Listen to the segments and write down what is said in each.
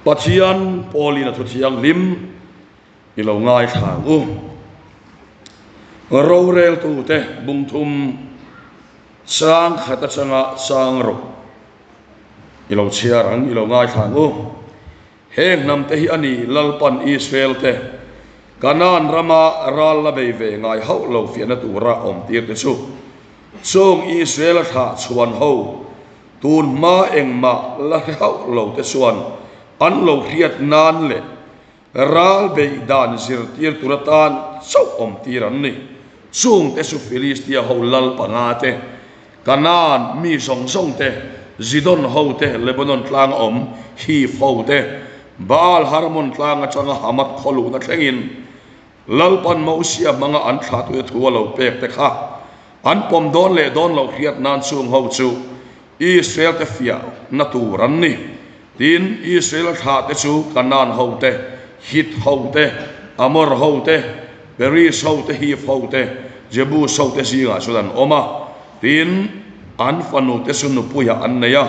Pathian Paulin a thu thianghlim i lo ngaithla ang u. Roreltute bung thum chang khat atanga chang rawh i lo chhiar ang, i lo ngaithla ang u. Heng hnamte hi a ni Lalpan Israel-te Kanaan rama ral la bei ve ngai hauh lo fiahna tura awmtirte chu. Chung Israel-a thlah chhuan ho tun hma engmah la hre hauh lo te chuan an lo hriat nan leh ral beih dan zirtir tur atan chauh awmtir an ni. Chungte chu Filistia ho lal panga te, Kanaan mi zawng zawng te, Zidon ho te, Lebanon tlanga awm Hiv ho te, Baal Harmon tlang atanga Hamath khaw luhna thlengin Lalpan Mosia hmanga an thlahtute thu a lo pek te kha an pawm dawn leh dawn loh hriat nan chung ho chu Israel te fiahna tur an ni. Tin, Israel thlah te chu Kanaan ho te, Hit ho te, Amor ho te, Periz ho te, Hiv ho te, Jebus ho te zingah chuan an awm a. Tin, an fanu te chu nupuiah an nei a,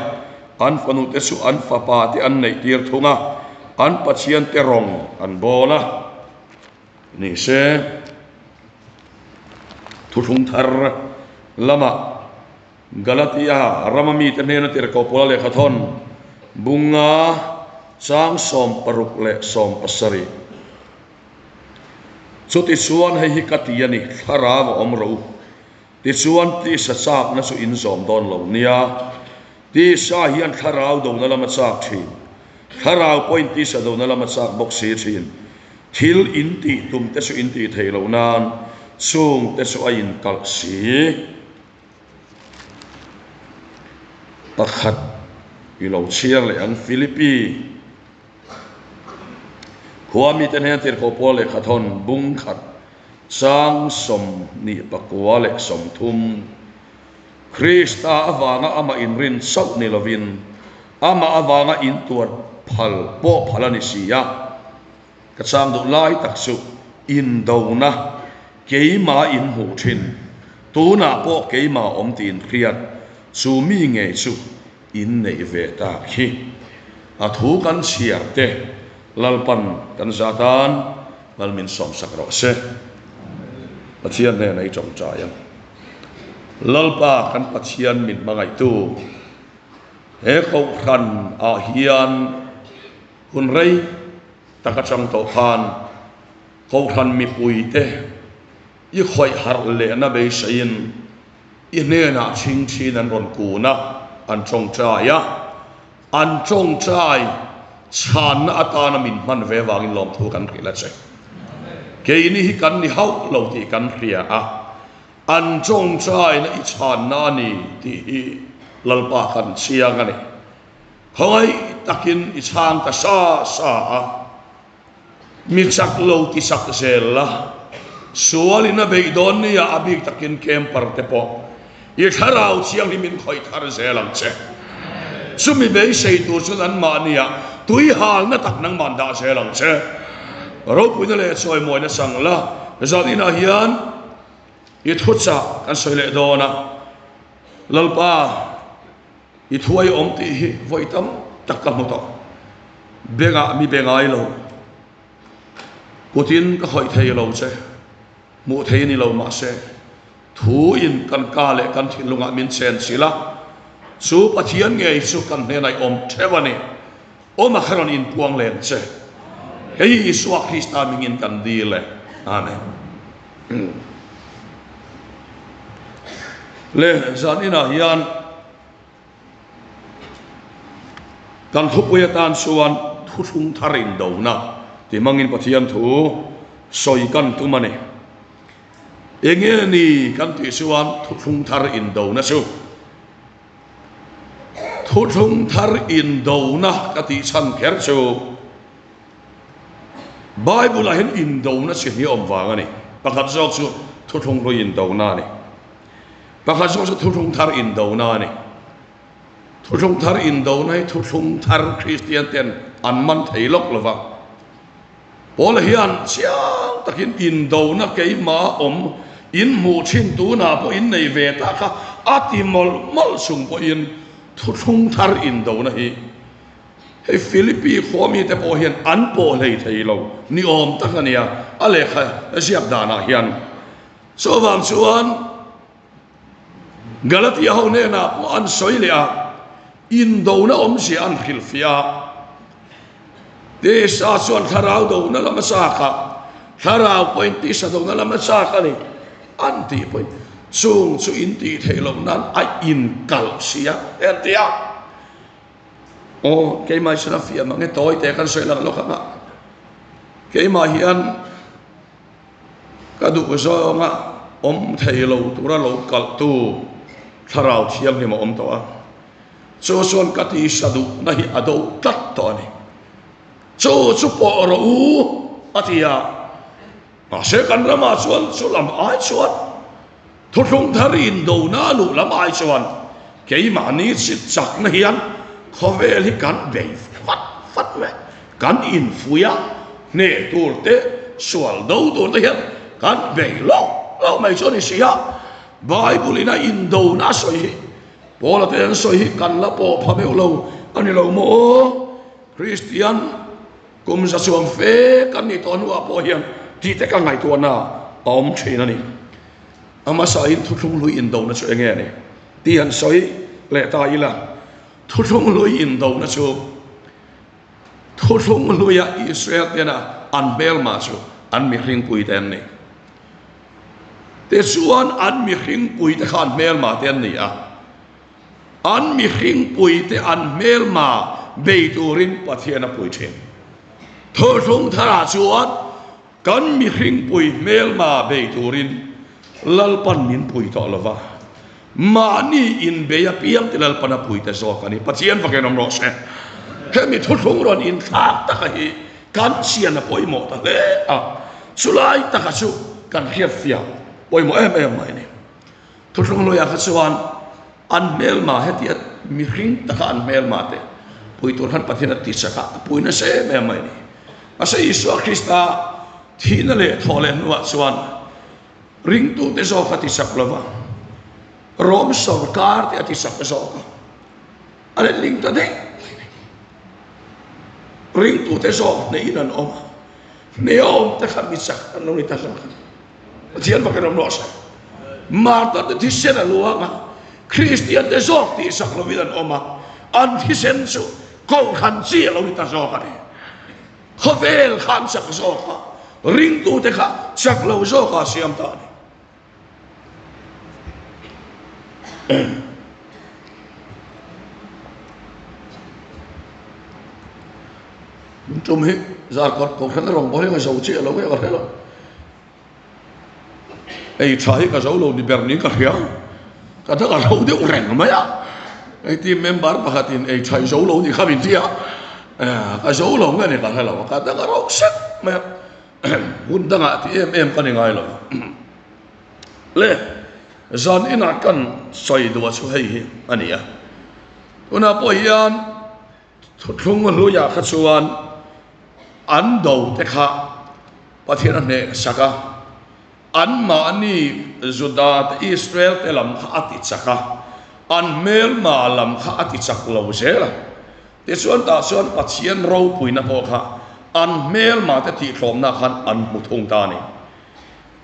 an fanu te chu an fapa te an neih tir thung a, an Pathian te rawng an bawl a. Ni se, Thuthlung Thar lamah Galatia rama mite hnena tirhkoh Paula lehkhathawn bunga chang 16 leh 17. Chutichuan hei hi ka ti a ni, thlarau a awm rawh u. Tichuan tisa chakna chu in zawm dawn lo nia. Tisa hian thlarau dona lam a chak thin. Thlarau pawhin tisa dona lam a chak bawk si thin. Thil in tih tum te chu in tih theih loh nan chung te chu a inkalh si. Pakhat i lo chhiar leh ang Philippi khua mite hnena tirhkoh pawl lehkhathawn bung khat chang 29 leh 30 Krista avanga amah inrin chauh ni lovin amah avanga intuar phal pawh phal a ni si a. Ka chang duh lai tak chu indona keimah in hmuh thin, tunah pawh keimah awm tiin hriat chu mi ngei chu in neih ve tak hi. A thu kan chhiar te Lalpan kan za tan Lal min sawmsak rawh se. Pathian hnenah i tawngtai ang. Lalpa kan Pathian min hmangaihtu he kohhran ah hian Hun rei tak atang tawh khan Kohhran mipuite i khawih harh lehna beiseiin i hnenah chhingchhin an rawn kun a, an tawngtai a, an tawngtai chhanna atana min hman ve vangin lawmthu kan hrilh a che. Keini hi kan ni hauh lo tih kan hria a, an tawngtaina i chhanna a ni tih hi Lalpa kan chiang a ni. Khawngaih takin i chhang ta sa sa a, mi chak lo ti sak zel la, sualin a beih dawn nia a bik takin camper te pawh i thlarau thianghlim in khawih thar zel ang che. Chumi beisei tur chuan anmahnia tui halna tak nangmah dah zel ang che. Ropuina leh chawimawina chang la, zan inah hian i thuchah kan sawi leh dawn a, Lalpa, I thuai awm tih hi vawi tam tak ka hmu tawh. Bengah mi be ngai lo. Kutin ka khawih thei lo che. Hmuh thei ni lo mahse, thu in kan ka leh kan thinlungah min chen chilh a. Chu Pathian ngei chu kan hnenah i awm theuh a ni. Awm a kha rawn inpuang lem che. Hei hi Isua Krista mingin kan dil e. Amen. Le zan inah hian kan thupui atan chuan thuthlung thar indona ti hmangin Pathian thu sawi kan tum a ni. Enge ni kan tih chuan thuthlung thar indona chu Thuthlung thar indona ka tih chhan kher chu Bible ah hian indona chi hi a awm vang a ni. Pakhat zawk chu thuthlung hlui indona a ni. Pakhat zawk chu thuthlung thar indona a ni. Thuthlung thar indona hi thuthlung thar Kristian ten an man thei lawk lo va. Paula hian chiang takin indona keimah awm in hmuh thin tunah pawh in nei ve ta kha a ti mawlh mawlh chung pawhin thuthlung thar indona hi. Hei Philippi khua mite pawh hian an pawh hlei thei lo ni awm tak a nia a lehkha ziak danah hian. Chuvang chuan Galatia ho hnenah pawh an sawi leh a, indona awmzia an hrilhfiah a. Tisa chuan thlarau dona lam a chak a, thlarau pawhin tisa dona lam a chak a ni an tih pawhin chung chu in tih theih loh nan a inkalh si a, an ti a. Aw, keimah hian a fiah mang e, tawi te kan sawi lang lawk ang a, keimah hian ka duh zawnga awm thei lo tura lo kalhtu thlarau thianghlim a awm tawh a, chu chuan ka tisa duhna hi a do tlat tawh a ni. Chu chu pawh rawh u a ti a, mahse kan ramah chuan chu lam ai chuan Thuthlung thar indona a luh lam ai chuan keimahni chit chakna hian khawvel hi kan bei fat fat mai, kan infuih a, hneh tur te, sual do tur te hian kan bei lawk lawk mai chu a ni si a. Bible in a indona a sawi hi, Paula te an sawi hi kan la pawh pha meuh lo a ni lo maw? Kristian Kum za chuang fe kan nih tawh hnuah pawh hian tih te ka ngaihtuahna a awm thin a ni. A hmasain thuthlung hlui indona chu enge a ni tih han sawi leh ta ila, thuthlung hlui indona chu thuthlung hluia Israel tena an hmelma chu an mihringpui te an ni. Tichuan an mihringpui te kha an hmelma te an ni a. An mihringpuite an hmelma bei turin Pathian a pui thin. Thawhlung tharah chuan kan mihringpui hmelma bei turin Lalpan min pui tawh lo va, mahni inbei apiang te Lalpan a pui ta zawk a ni. Pathian fakin awm rawh se. Hemi thuthlung rawn inthlak taka hi kan chian a pawimawh ta hle a, chulai taka chu kan hriatfiah pawimawh em em mai a ni. Thuthlung luiah kha chuan an hmelma hetia mihring taka an hmelma te pui tur khan Pathian a tichak a, a pui nasa em em mai a ni. Mahse Isua Krista thihna leh thawh leh hnuah chuan ringtute zawk a tichak lo va, Rom sawrkar te a tichak zawk a, a letling ta daih mai a ni. Ringtute zawk hneihin an awm a, hneia awm te kha mi chak an lo ni ta zawk a ni. Pathian fakin awm rawh se. Martar te thisen a luang a, Kristian te zawk tihsak lovin an awm a, an thisen chu kohhran chi a lo ni ta zawk a ni. Khawvel kha an chak zawk a, ringtute kha chak lo zawka a siam ta a ni. Tum hi zarkawt kohhran a rawn bawr hi ka zo chiah lo nge ka hre lo. Ei tha hi ka zo lo ni ber niin ka hria. Ka dang a ro deuh reng mai a. Hei team member pakhatin ei tha i zo lo ni kha min ti a. Ka zo lo nge ni ka hre lo. Ka dang a ro sek mai a. Hun dangah ti em em ka ni ngai lo. Le zan inah kan sawi duh a chu hei hi a ni a. Tunah pawh hian Thuthlung hluiah kha chuan an do te kha Pathian a hneh sak a, anmahni Juda te Israel te lam kha a ti chak a, an hmelma lam kha a ti chak lo zel a. Tichuan tah chuan Pathian ropuina pawh kha an hmelma te tihtlawmna khan an hmu thung ta a ni.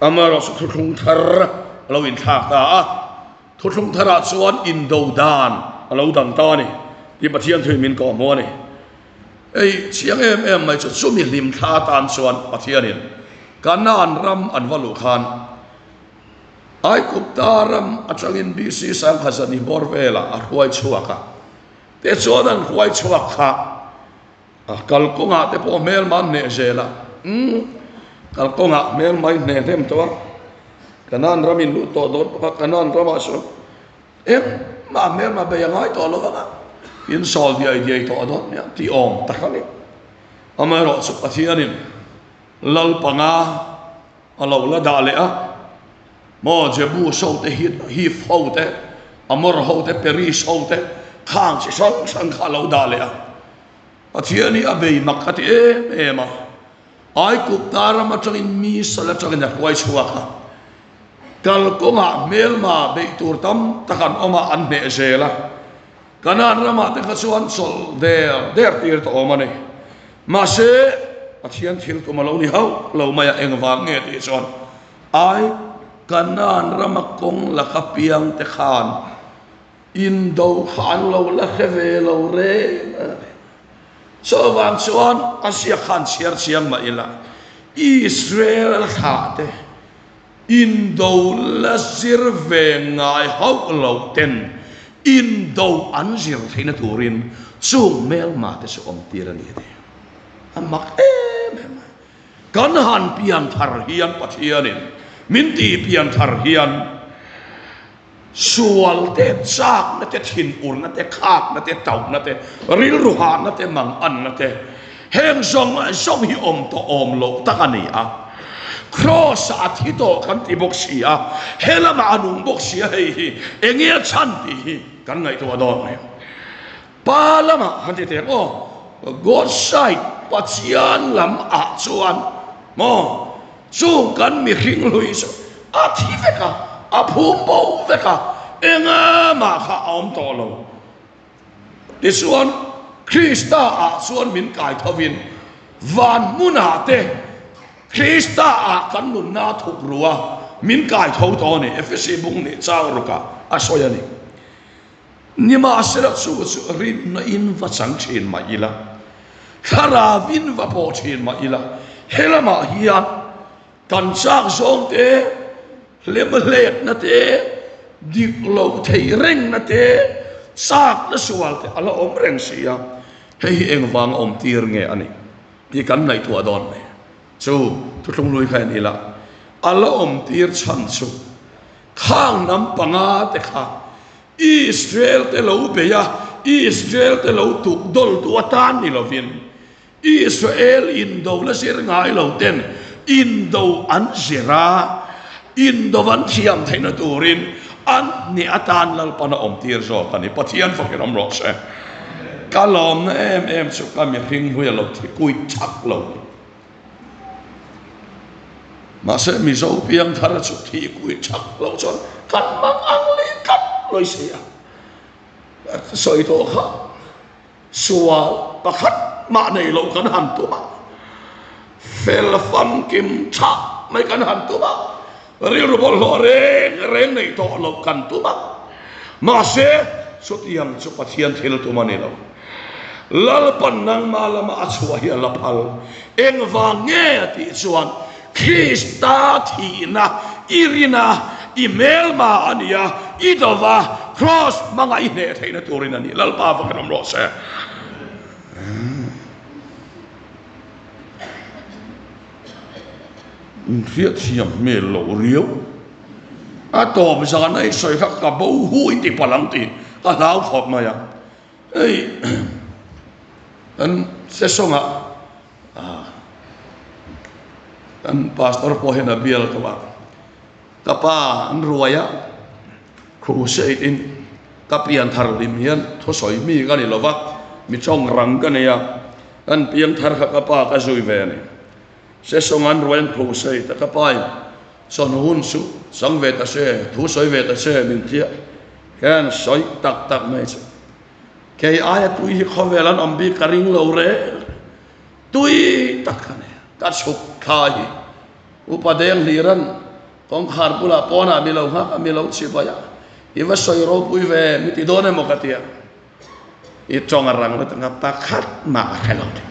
Amaherawhchu thuthlung thar a lo inthlak ta a. Thuthlung tharah chuan indo dan a lo dang ta a ni tih Pathian thuin min kawhhmuh a ni. Hei chiang em em mai chu chumi hlim thla atan chuan Pathianin Kanaan ram an va luh khan Aigupta ram atangin BC sangkhat zahnih bawr velah a hruai chhuak a, tichuan an hruai chhuak kha A kalkawngah te pawh hmelma an hneh zel a, umm kalkawngah hmelma i hneh hnem tawh a, Kanaan ram in lut tawh dawn bawk a, Kanaan ramah sawn engmah hmelma bei a ngai tawh lo vang a, in sawl diai diai tawh dawn nia tih awm tak a ni. Amaherawhchu Pathianin Lalpanga a lo la dah leh a, maw Jebus ho te, Hif ho te, Amor ho te, Peris ho te, khang chi hrang hrang kha a lo dah leh a. Pathian hi a bei mak a ti em em a, Aigupta ram atangin mi sal atangin a hruai chhuak a, kalkawngah hmelma beih tur tam tak an awm a, an hneh zel a. Kanaan ramah te kha chuan chawlh der der tir tawh awm a ni. Mahse, Pathian thil tum a lo ni hauh lo mai a, engvang nge tih chuan ai Kanaan rama kawng laka piang te khan indo kha an lo la hre ve lo reng a ni. Chuvang chuan a ziak khan chhiar chiang mah ila Israel thlah te Indo la zir ve ngai hauh lo ten indo an zir theihna turin chung hmelma te chu awm tir a ni a ti. A mak em em mai. Kan han pian thar hian Pathianin min tih pian thar hian sual te, chakna te, thinurna te, khakna te, tauhna te, rilru hahna te, manganna te, heng zawng zawng hi awm tawh awm loh tak a ni a. Kraws ah a thi tawh kan ti bawk si a, he lamah a nung bawk si a, hei hi enge a chhan tih hi kan ngaihtuah dawn mai. Pa lamah han ti teh ang aw, God side, Pathian lam ah chuan maw Chung kan mihring hlui chu a thi vek a, a phum bo vek a, enga mah kha a awm tawh lo. Tichuan, Krista ah chuan min kai thovin van hmunah te Krista ah kan nunna a thuk ru a, min kai tho tawh a ni, Efesi bung nih chang rukah a sawi a ni. Nimahsela chu chu rinna in va chang thin mah ila, thlarau in va pawh thin mah ila, he lamah hian kan chak zawng te, hlem hletna te, dik loh theih rengna te, chakna sual te a la awm reng si a, hei hi engvanga awm tir nge a ni tih kan ngaihtuah dawn mai. Chu thuthlung hlui kha en ila, a la awm tir chhan chu Khang hnam panga te kha Israel te lo bei a, Israel te lo tuk dawl tu atan ni lovin, Israel indo la zir ngai lo ten indo an zir a, indo an thiam theihna turin an hneh atan Lalpan a awm tir zawk a ni. Pathian fakin awm rawh se. Ka lawmna em em chu ka mihring hlui a lo thi kui chak lo ni. Mahse Mizo piang thar chu thih kui chak loh chuan kan mang ang leh tlat lawi si a. Sawi tawh kha sual pakhat mah nei loh kan han tum a, fel famkim tha mai kan han tum a, rilru bawlhhlawh reng reng nei tawh loh kan tum a. Mahse chutiang chu Pathian thil tum a ni lo. Lalpan nangmah lama a chhuah hi a la phal. Engvang nge a tih chuan Krista thihna i rina i hmelma a nia, i dova Kraws hmanga i hneh theihna turin a ni. Lalpa va kan awm rawh se. Inhriatthiam hmel loh riau. A tawp zan a i sawi kha ka bo hu i ti palh ang tih ka hlau khawp mai a. Hei kan session-ah kan pastor pawh hian a bial tawh a, ka pa an ruai a, crusade in ka pian thar hlim hian thusawi mi ka ni lo va, mi tawng rang ka nei a, kan piang thar kha ka pa ka zui ve a ni. Session an ruai an crusade a, ka pa in chawhnu hun chu chang ve ta se, thusawi ve ta se min tia. Hian sawi tak tak mai chu kei aia tui hi khawvel an awm bik ka ring lo reng tui tak a ni. Ka chhuk thla hi upa deng hliran kawngkhar bulah pawnah mi lo nghak a mi lo chhibai a, i va sawi ropui ve mi ti dawn emaw ka tia i tawng a rang lutuk a pakhat mah ka hre lo thei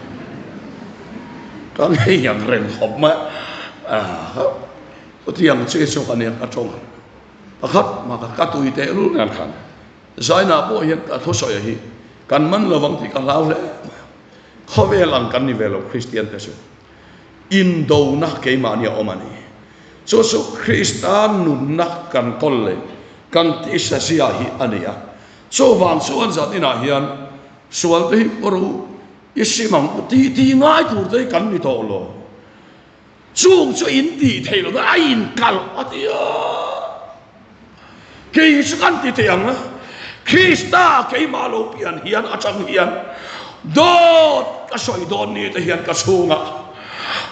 ka ngei ang reng khawp mai a chutiang chi chu ka nia ka tawng. Pakhat mah ka ka tui teh lul ngan khan Zaina pawh hian ka thusawi hi kan man lo vang tih ka hlau hle mai a. Khawvel ang kan ni ve lo Kristian te chu indona keimahni a awm a ni. Chu chu Krista nunna kan kawl leh kan tisa zia hi a ni a. Chuvang chuan zan inah hian sual te hi ru i sim ang u tih tih ngai tur te hi kan ni tawh lo. Chung chu in tih theih loh a in kalh a ti a. Kei chu kan ti thei ang a, Krista keimah lo pian hian atang hian dawt ka sawi dawn ni te hian ka chhungah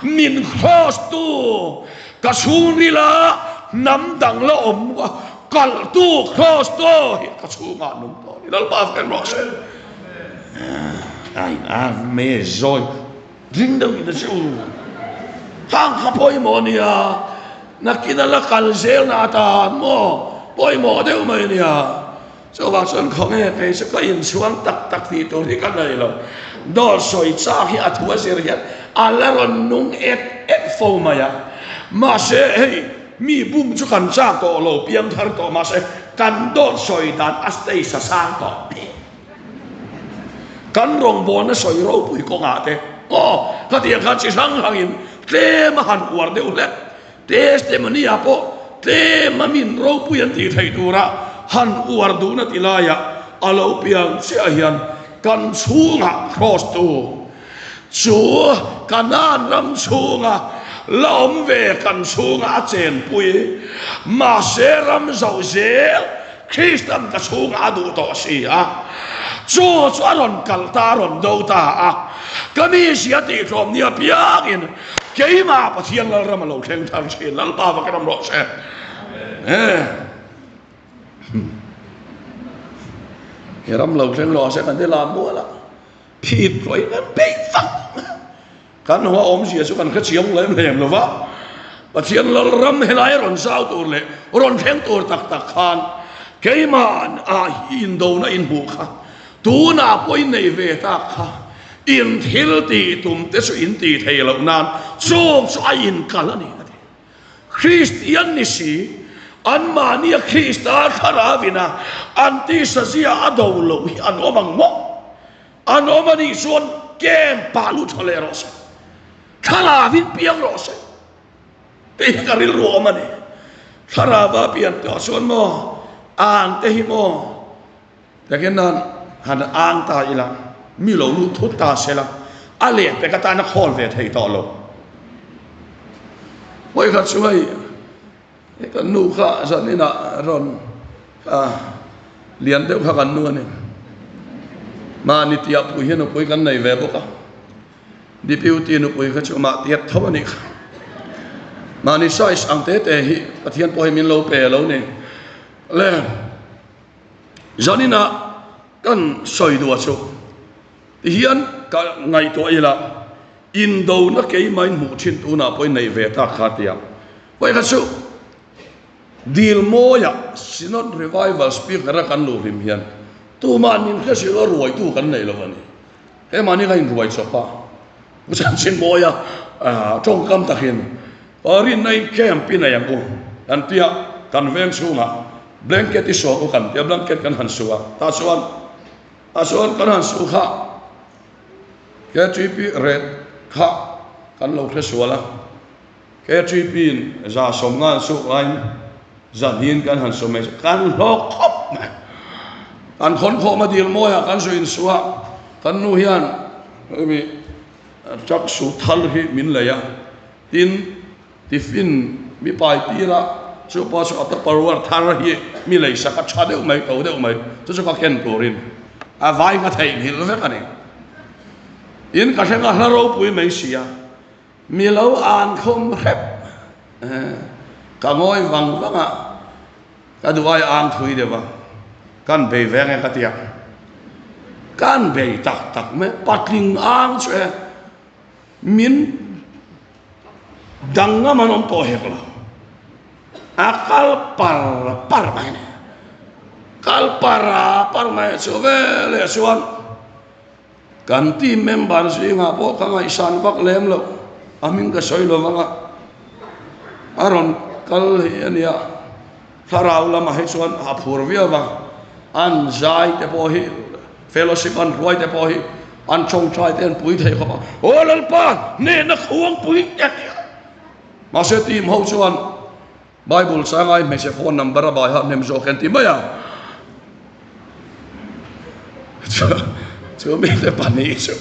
min cross tu ka chhungrila hnam dang la awm kalh tu cross tu hi ka chhungah nung tawh a ni. Lalpa fak rawh se. Ai a me zawi ding deuh in a che u. Khang kha pawimawh nia, nakin a la kal zel na atan maw pawimawh deuh mai nia. Chuvang chuan khawnge kei chu ka inchhuang tak tak tih tur hi ka nei lo. Dawr sawi chak hi a thu a zir hian a la rawn nung et et fo mai a. Mahse hei mi bum chu kan chak tawh lo, piang thar tawh mahse kan dawr sawi dan a stage a sang tawh phei. Kan rawngbawlna sawi ropui kawngah te aw khatiang khan chi hrang hrangin tlem a han uar deuh hlek. Testimony ah pawh tlem a min ropui an tih theih tura han uar duhna ti laiah a lo piang chiah hian kan chhungah cross tu chu Kanaan ram chhunga la awm ve kan chhunga a chenpui mahse ram zoh zel Kristan ka chhungah a duh tawh si a, chu chu a rawn kal ta a rawn do ta a, ka mi sia tih tlawm nia piangin Keimah Pathian Lalram a lo thleng thar thin, Lalpa va ka ram rawh se. He ram lo thleng rawh se kan ti lam mual a, phit ruai kan peih vak. Kan hua awmzia chu kan hrechiang lem lem lo va, Pathian Lalram helai rawn zau tur leh rawn thleng tur tak tak khan keimah ah hi indona inhmuh kha Tunah pawh in nei ve tak kha in thil tih tum te chu in tih thei loh nan chung chu a inkal a ni a ti. Kristian ni si, anmahnia Krista thlarauin a an tisa zia a do loh hi an awm ang maw? An awm a nih chuan camp ah lut tha leh rawh se, thlarauin piang rawh se tih hi ka rilru a awm a ni. Thlarauva pian tawh chuan maw, ang te hi maw, Takin nan han ang ta ila, mi lo lut thut ta se la, a leh pek atan a khawl ve thei tawh lo. Hawi kha chu hei kan nu kha zaninah rawn lian deuh kha kan nu a ni. Mahni tiah pui hi nupui kan nei ve bawk a, Deputy nupui kha chu mah tiat tho a nih kha. Mahni size ang te te hi Pathian pawh hi min lo pe lo ni. Le. Zanina kan sawi duh a chu tihian ka ngaihtuah ila indona keimah in hmuh thin tunah pawhin nei ve tak kha tia pawi kha chu dil mawia Synod Revival Speaker a kan luh hlim hian tumah min hre si lo ruaitu kan nei lo a ni he mahni ka inruai chawp a Pu Chanchinmawia tawngkam takin Rinna in camp i nei ang u kan tia kan veng chhungah blanket i suak u kan tia blanket kan han su a tah chuan tah chuan kan han su kha KTP ret kha kan lo hre sual a KTP in 150 an suk laiin zahnin kan han su mai kan hlawk khawp mai kan khawn khawm a dil mawiah kan zu insu a kan nu hian hemi Truck su thal hi min lei a, tin tiffin mi pai tir a, chu pawh chu a tupperware thar hi mi lei sak a tha deuh mai, to deuh mai, chu chu ka ken turin a vai ka theihnghilh vek a ni. In ka hreng a hla ropui mai si a, mi lo an khawm hrep ka ngawi vang vang a, Ka duh ai ang thui deuh a, kan bei ve nge ka ti a, kan bei tak tak mai, patling ang chu e, min dang ngam an awm tawh hek lo, a kal par par mai a ni, kal par par mai chu veleh chuan kan team member zingah pawh ka ngaihsan vak lem loh, a hming ka sawi lo vang a, a rawn kal hi a nia, thlarau lamah hi chuan a phur viau a, an zai te pawh hi fellowship an hruai te pawh hi an tawngtai te an pui thei khawp a, aw Lalpa hnehna khuangpui te a nia, mahse team ho chuan Bible sangai hmeichhe phone number a bai ha hnem zawk hian ti mai a. Chu mite pahnih chu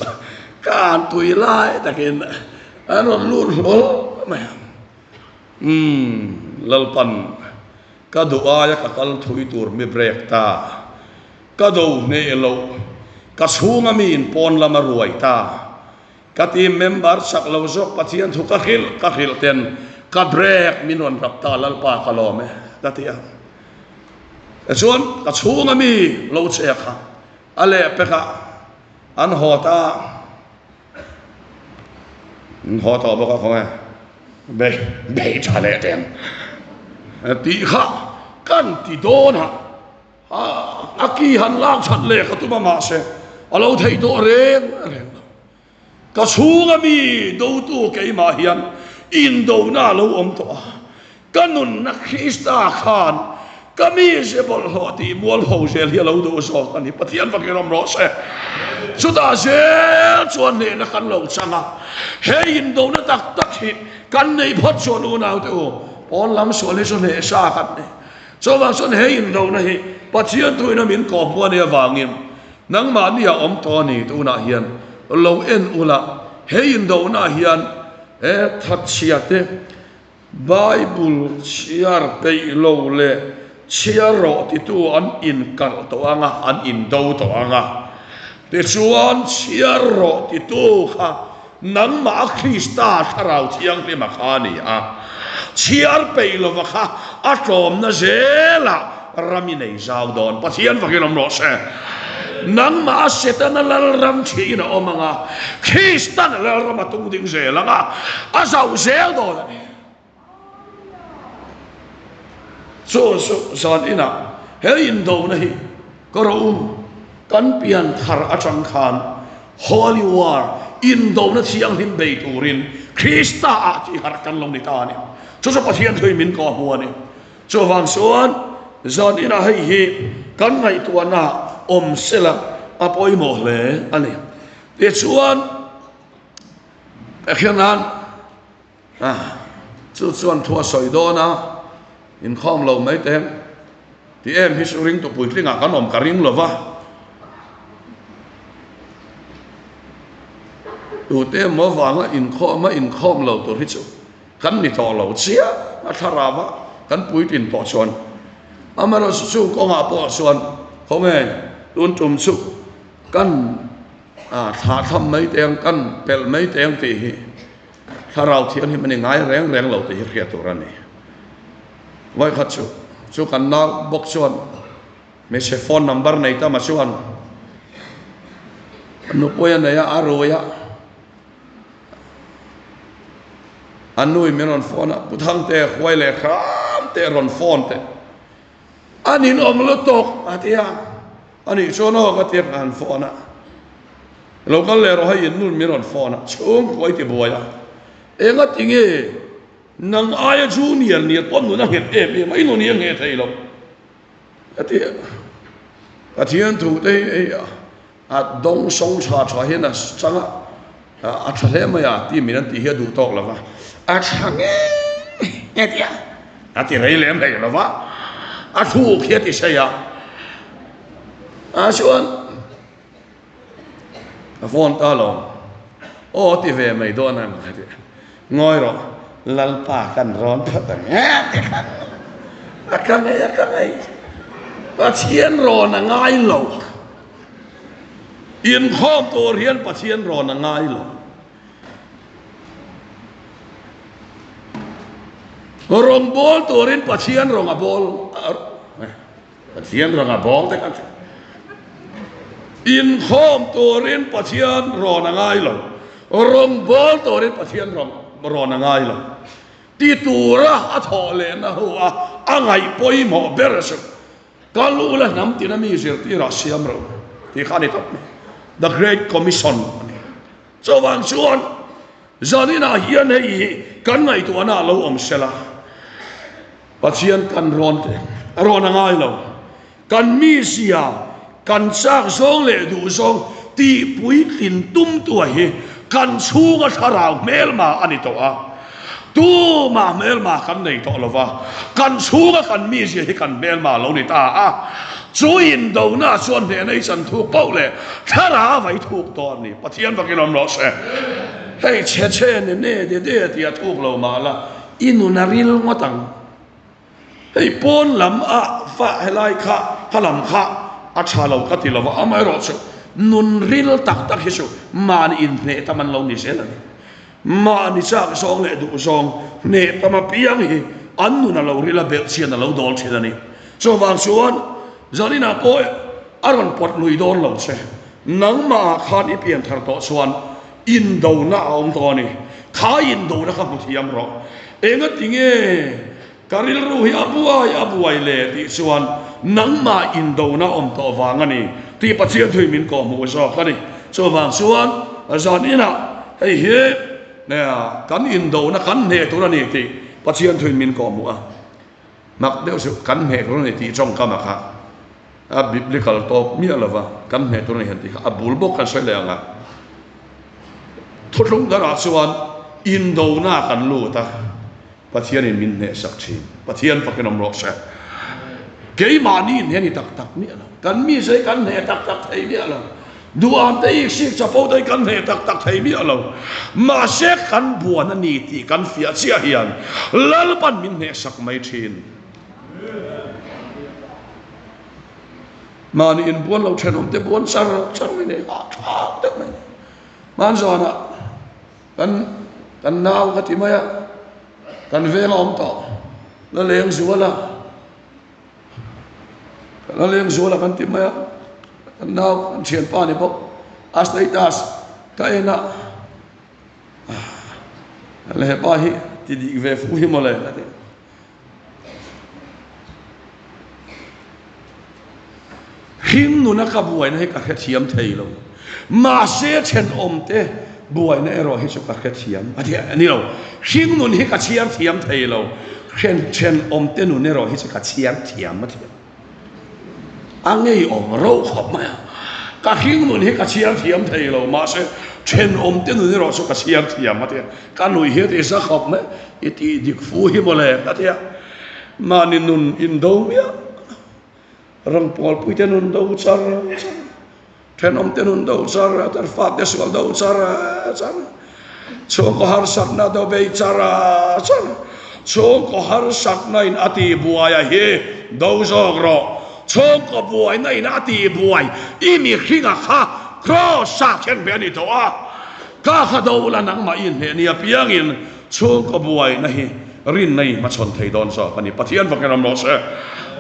ka an tui lai takin an rawn lut hlawl mai a. Umm Lalpan ka duh aia ka kal thui tur mi break ta. Ka do hneh loh ka chhunga mi in pawn lam a ruai ta. Ka team member chak lo zawk Pathian thu ka hrilh ka hrilh ten ka break min rawn rap ta Lalpa ka lawm e ka ti a. Tichuan ka chhunga mi lo che kha. A leh pekah an haw ta an haw tawh bawk a khawnge bei bei tha leh teh ang tih kha kan ti dawn a a ki han lak that leh ka tum a mahse a lo theih tawh reng reng lo. Ka chhunga mi dotu keimah hian indona a lo awm tawh a, ka nunna Krista khan ka mize bawlhhlawh tih mualho zel hi a lo duh zawk a ni. Pathian fakin awm rawh se. Chutah zel chuan hnehna kan lo chang a, he indona tak tak hi kan neih phawt chuan unaute u, pawn lam sual hi chu hneh sa kan ni. Chuvang chuan he indona hi Pathian thuin a min kawhhmuh a nih avangin Nangmahni a awm tawh a ni tunah hian lo en ula, he indohnaah hian he thatchhia te Bible chhiar peih lo leh chhiar rawh titu an inkalh tawh ang a, an indo tawh ang a. Tichuan chhiar rawh titu kha nangmah a Krista Thlarau Thianghlima kha a ni a, chhiar peih lova kha a tlawmna zelah ram i nei zau dawn. Pathian vakin awm rawh se. Nangmah a Setana lalram thiin a awm ang a, Kristan lalram a tung ding zel ang a, a zauh zel dawn a ni. Chu chu zan inah he indona hi ka rawh u, kan pian thar atang khan Holy War, indona thianghlim bei turin Krista ah tih harh kan lo ni ta a ni. Chu chu Pathian thui min kawh hmu a ni. Chuvang chuan zan inah hei hi kan ngaihtuahna awm sela a pawimawh hle a ni. Tichuan, Pathianan chu chuan thu a sawi dawn a, inkhawm lo mai teh ti em hi chu ringtu puitlingah kan awm ka ring lo va. Tute emaw vanga inkhawm a inkhawm lo tur hi chu Kan ni tawh lo chiah a thlarau a kan puitlin pawh chuan amaherawhchu chu kawngah pawh chuan khawnge tun tum chu kan thlah thlam mai teh ang kan pelh mai teh ang tih hi thlarau thianghlim a ni ngai reng reng lo tih hi hriat tur a ni. Vawikhat chu chu kan nau bawk chuan hmeichhe phone number nei ta ma chuan nupui a nei a a rui a. A nui min rawn phone a, Pu Thangte huai leh hram te rawn phone teh. A ninawm lutuk a ti a, a nih chuan aw ka ti a ka han phone a. Lo kal leh rawh hei in nun min rawn phone a, chhungkua i ti buai a. Enga tinge nang aia junior nia pawh nun a nghet em em a, i nun hi a ngheh thei lo a ti a. Pathian thu te hi hei A dawng sawng tha tha hian a chang a, a tha hle mai a tih min an tih hi a duh tawk lo va, a tha nge nge tih a, a ti rei lem hlei lo va, a thluk hi a ti sei a, a chuan a phone ta lo, aw a ti ve mai dawn a ngawi rawh Lalpa kan rawn phawt ang e ti khan a ka ngei a ka ngei Pathian rawn a ngai lo. Inkhawm tur hian Pathian rawn a ngai lo. Rawn bawl turin Pathian rawn a bawl Pathian rawn a bawl te kha Inkhawm turin Pathian rawn a ngai lo. Rawn bawl turin Pathian rawn a ngai lo. Ti tura a thawh lehna hu a a ngaih pawimawh ber chu Ka lu la hnam tina mi zirtirah siam ro tih kha a ni tawp mai. The Great Commission a ni. Chuvang chuan zaninah hian hei hi kan ngaihtuahna a lo awm sela, Pathian kan rawn te a rawn a ngai lo. Kan mizia, kan chak zawng leh duh zawng tih puitlin tumtua hi kan chhunga thlarau hmelma a ni tawh a. Tumah hmelma kan nei tawh lo va, kan chhunga kan mizia hi kan hmelma lo ni ta a. Chu indona chuan hnehna i chan thuk poh leh thlarau a i thuk tawh a ni. Pathian vakin awm rawh se. Hei chhe chhe ne ne de de tia thuk lo mah la, i nun a ril ngawt ang. Hei pawn lam a fa helai kha kha lam kha a tha lo ka ti lo va, amaherawhchu nun ril tak tak hi chu mahni inhneh tam an lo ni zel a ni. Mahni chak zawng leh duh zawng hneh tam apiang hi an nun a lo ril a belh chian a lo dawl thin a ni. Chuvang chuan Zaninah pawh. A rawn pawt lui dawn lo che. Nangmah ah khan i pian thar tawh chuan indona a awm tawh a ni. Kha indona kha hmu thiam rawh. Engati nge ka rilru hi a buai a buai le tih chuan nangmah indona a awm tawh vang a ni tih Pathian thui min kawhhmuh zawk a ni. Chuvang chuan zan inah hei hi kan indona kan hneh tur a ni tih Pathian thuin min kawhhmuh a. Mak deuh chu kan hneh tur a ni tih tawngkam a kha a biblical tawp miah lova kan hneh tur a ni han tih kha a bul bawk kan sawi leh ang a. Thuthlung darah chuan indona kan lut a, Pathianin min hnehsak thin. Pathian fakin awm rawh se. Keimahni inhneh a ni tak tak miah lo. Kan mi zei kan hneh tak tak thei miah lo. Duham te iksik chapo te hi kan hneh tak tak thei miah lo. Mahse kan buan a ni tih kan fiah chiah hian Lalpan min hnehsak mai thin. Mahni inbuan lo thenawm te buan char char mai nei hah tha deuh mai. Hmanzanah kan kan nau ka ti mai a, kan veng a awm tawh la leng zual a. Kan la leng zual a kan ti mai a, kan nau kan thianpa ni bawk a status ka en a, hepa hi ti dik ve fu hi mawle ka ti. Hring nuna ka buaina hi ka hrethiam thei lo, mahse thenawmte buaina erawh hi chu ka hrethiam a ti a ni lo. Hring nun hi ka chhiar thiam thei lo, thenawmte nun erawh hi chu ka chhiar thiam a ti a. A ngeiawm rauh khawp mai a, ka hring nun hi ka chhiar thiam thei lo, mahse thenawmte nun erawh chu ka chhiar thiam a ti a. Ka nuih hi a ti za khawp mai, i tih dik fu hi mawle ka ti a, mahni nun indo miah Rawngbawlpuite nun do char char, thenawmte nun do char char, fate sual do char char, chhungkaw harsatna do bei char char, chhungkaw harsatna in a tih buai a hi do zawk rawh, chhungkaw buaina in a tih buai i mihringa kha kraws ah khen ve a ni tawh a, ka kha do la nangmah i inhneh ni apiangin Chhungkaw buaina hi rinna in hmachhawn thei dawn zawk a ni. Pathian fak in ram rawh se.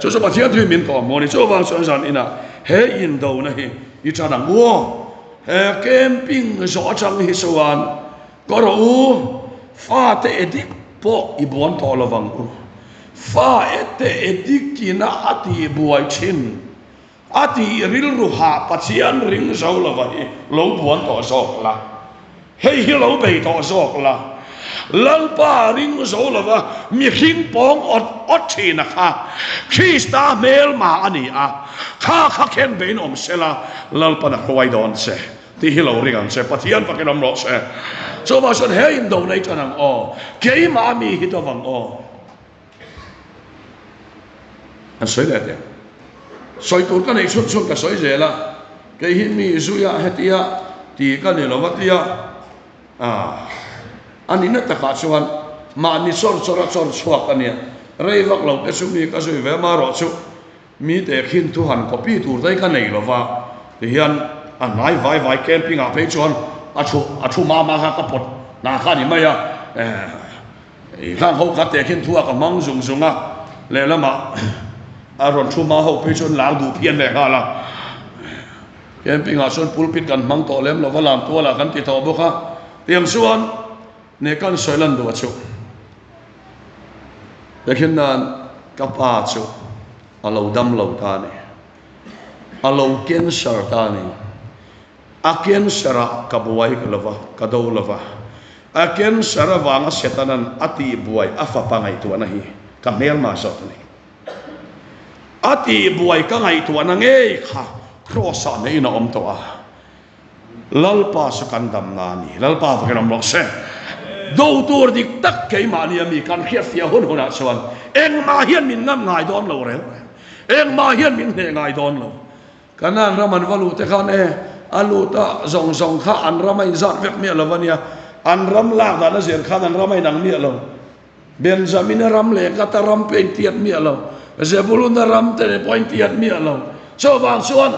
Chu chu Pathian thu in min kawh hmuh a ni. Chuvang chuan zan inah he indona hi i tan ang u aw. He camping zawh atang hi chuan ka rawh u, fate edik pawh i buan tawh lovang u. Fa ete edik ina a tih buai thin a tih rilru hah Pathian ring zo lova hi lo buan tawh zawk la, hei hi lo bei tawh zawk la, Lalpa ring zo lova mihring pawng awt awt thin a kha Krista hmelma a ni a, kha kha khen bein awm sela Lalpan a hruai dawn che tih hi lo ring ang che, Pathian fakin awm rawh se. Chuvang chuan he indo nei tan ang aw, keimah mi hi dawm ang aw. An sawi leh teh. Sawi tur ka neih chhun chhun ka sawi zel a, kei hi mi zuia hetia ti ka ni lo va tia a nihna takah chuan mahni chawr chawr a chawr chhuak a nia. Rei vak lo te chu mi ka zui ve marawh chu mi tehkhin thu han copy tur te hi ka nei lo va, tihian a hnai vai vai camping ah phei chuan a thu a thu mama kha ka pawt hna kha a ni mai a. I hlang ho kha tehkhin thu a ka hmang zung zung a, lehlamah a rawn thu hma ho phei chuan lar duh phian leh nghal a. Camping ah chuan pulpit kan hmang tawh lem lova lam tualah kan ti tawh bawk a, tiang chuan ne kan sawi lan duh a chu. Tehkhin nan ka pa chu a lo dam lo ta a ni, a lo cancer ta a ni. A cancer ah ka buai lova, ka do lova. A cancer avanga Setanan a tihbuai a fapa ngaihtuahna hi ka hmelma zawk a ni. A tihbuai ka ngaihtuahna ngei kha Kraws ah neihin a awm tawh a. Lalpa chu kan damna a ni. Lalpa vakin awm rawh se. Do tur dik tak keimahni a mi kan hriatfiah hun hunah chuan engmah hian min ngam ngai dawn lo reng reng. Engmah hian min hneh ngai dawn lo. Kanaan ram an va luh te khan e, a lut a zawng zawng kha an ram a inzat vek miah lo a nia. An ram lak dan a zir khan an ram a inang miah lo. Benjamina ram leh Gata ram pawh a intiat miah lo. Zebuluna ram te leh pawh a intiat miah lo. Chuvang chuan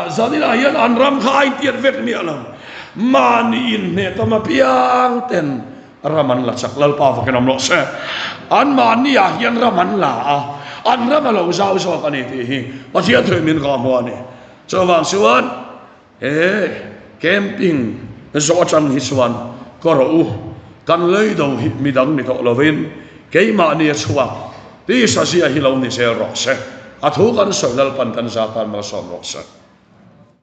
zaninah hian an ram kha a intiat vek miah lo. Mahni inhneh tam apiang ten Ram an la chak, Lalpa vakin awm rawh se. Anmahni ah hian ram an la a, an ram a lo zau zawk a ni tih hi Pathian thuin min kawhhmuh a ni. Chuvang chuan he camping zawh atang hi chuan ka rawh u, kan leido hi midang ni tawh lovin keimahni a chhuak tisa zia hi lo ni zel rawh se. A thu kan sawi Lalpan kan zatan malsawm rawh se.